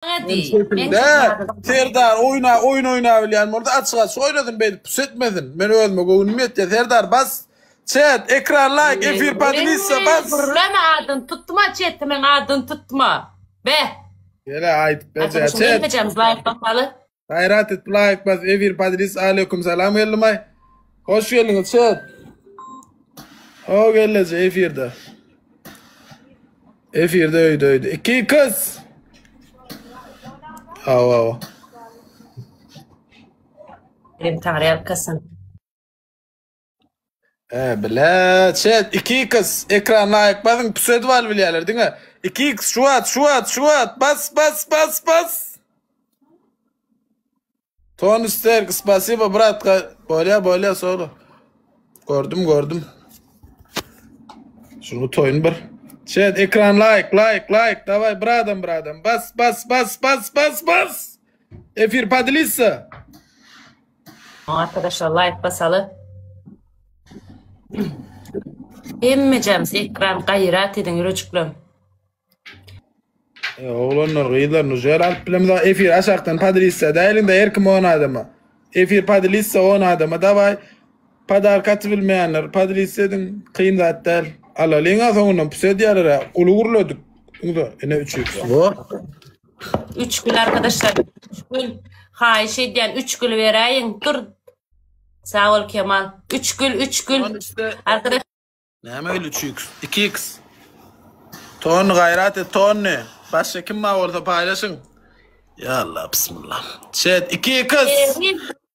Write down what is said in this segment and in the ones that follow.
Men şefim-dä. Serdar oýna oýun oýnabilýän bolsa açyk açyk oýnasyn beýdip pus etmesin. Men özüme göwnüm ýetýär. Serdar bas. Chat ekran laýk efir podelissa bas. Gürleme adyny tutma chatimiň adyny tutma. Be. Gele aýdyp berjä chat. Hemmejemiz laýk basaly. Gaýrat et laýk bas efir podelissa aleýkum salam geldimaý. Hoş geldiňiz chat. O gelleje efirde. Efirde öýde öýde. 2 kız. Hawa hawa. Benim Taňry ýalkasyn. E bile chat 2 kız ekran laýk basyň pus edip al bilýärler diňe 2 x şu wagt şu wagt şu wagt bas bas bas bas. Tony Sterk spasibo brat bolýa bolýa solo. Gördüm gördüm. Şunu toýun bir. Chat ekran like like like daway bir adam bir adam bas bas bas bas bas bas. Efir podelиться. Arkadaşlar like basaly. Hemmejemiz ekran gaýrat ediň ýürejiklem. E, oglanlar, gyzlar, nužel alyp bilemizok. Efir aşakdan podlissa däliňde her kim 10 adama. Efir podlissa 10 adama. Daway. Podarka atyp bilmeýänler podlissa ediň. Kyn zat däl. Alalyň-a soňundan pus edýärler-ä. Uly gürledik. Unda ine 3 x. Wo. 3 gül arkadaşlar. 3 gül. Haýyş edýän 3 gül beräýiň. Dur. Sag bol Kemal. 3 gül, 3 gül. Arkadaş Näme öýle üç iks, iki iks. Tony gaýrat et Tony. Başga kim bar bolsa paýlaşyň. Ya Allah bismillah. Chat 2 x.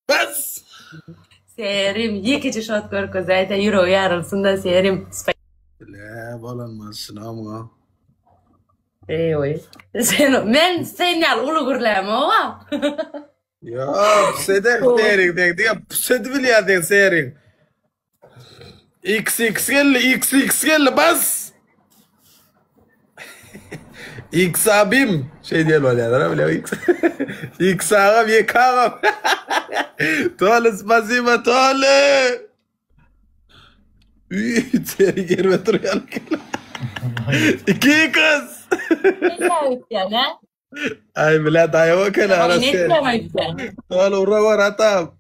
Bas. Serim ýekeje şot görkezäýse ýüregi ýarylsyn-da Serim. Bile bolan maşyna muňa. Eý Sen men sen ýaly uly gürlämok-a. Ýok, seder Serim diňe diňe pus edip bilýär Serim. XX geldi, XX geldi, bas. X abim, şey diýen bolýar, bile X. X agam, Y agam. Toli, spasibo, Toli. Üý, germe durýan. 2 X. Ay bile daýaw eken ara sen. Toli ura bar atam.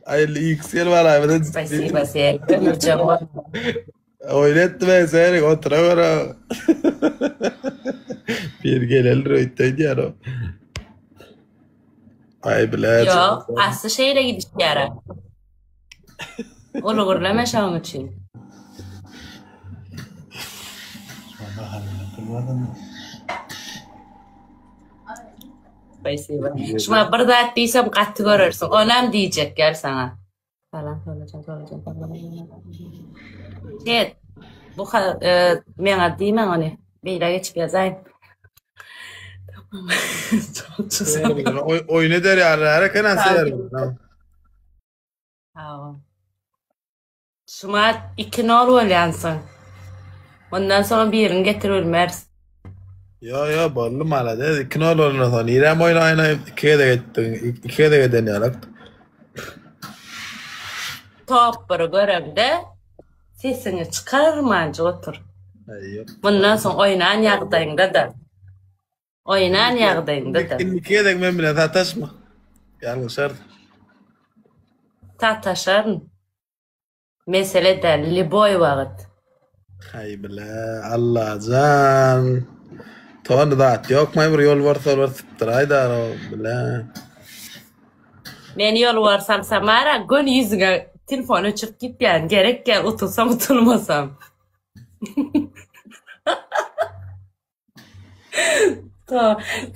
Ay X gel bana. Spasibo sen. Ömürjan bol. Oýun etme sen otura gör. Bir gelel röýtde diýär o. Ay bile. Ýok, asly şeýle gidişýär. Uly gürleme şoň üçin. Spasibo. Şuma bir zat diýsem gaty görersiň. Onam diýjek gel saňa. Salam Solajan Solajan salam. Chat. Bu e, meňa diýmäň ony. Beýle geçip ýazaýyn. Oýun eder ýaly eken asyr. Sag bol. Şumat 2 nol bolýansyň. Mundan soň birini getiribilmeris. Ýo ýo boldy malades 2 nol bolandan soň nirem oýun oýnaýyp 2 gezek etdiň 2 gezek eden ýalak. Top biri göremde sesiňi çykarmanjyk otur. Mundan soň oýnan ýagdaýyňda-da. Oýnan ýagdaýyňda-da. Indiki gezek men bilen sataşma. Ýalňyşarsyň. Sataşaryn. Mesele däl, lýuboý wagt. Haý bile, Allajan. Tony zat ýokmaý bir ýolbars bolbars sypdyraýda bile. Men ýolbars alsam-ara göni ýüzüňe telefon öçürip gitýän, gerek däl utulsam utulmasam.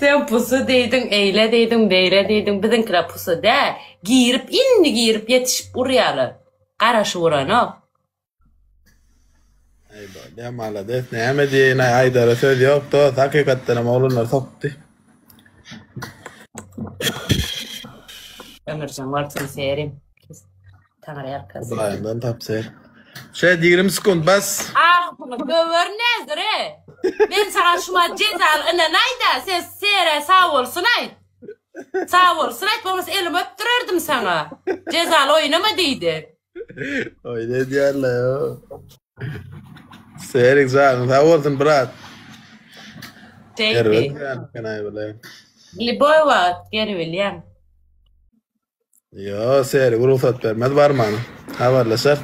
Sen pusy diýdiň, eýle diýdiň, beýle diýdiň, biziňkiler pusy däl. Girip, indi girip ýetişip urýarlar. Garaşyp uranok. Aý bolýa malades näme diýeýin aý aýdara söz ýok dos hakykatdanam oglanlar sokdy. Ömürjan bolsun serim. Taňry ýalkasyn. Hudaýymdan tap ser. Şeýt 20 sekunt bas. Agzyňy göwer Nezire. Men saňa şumat jezaly ynanaýda, sen Sere sag bolsun aýt. Sag bolsun aýt, bolmasa elimi öpdürerdim saňa. Jezaly oýnama diýdi. Oýun edýärler yo. Serik janyň sag bolsun brat. Erbet Şeýdi. eken aý bile. Liboý wagt gelibilýäň. Ýo, Serik rugsat bermez barmana. Habarlaşar.